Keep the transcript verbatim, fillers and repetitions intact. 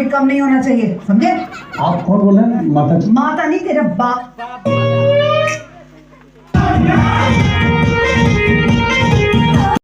कम नहीं होना चाहिए, समझे? आप कौन बोल रहे हैं? माता जी। माता नहीं, तेरा बाप।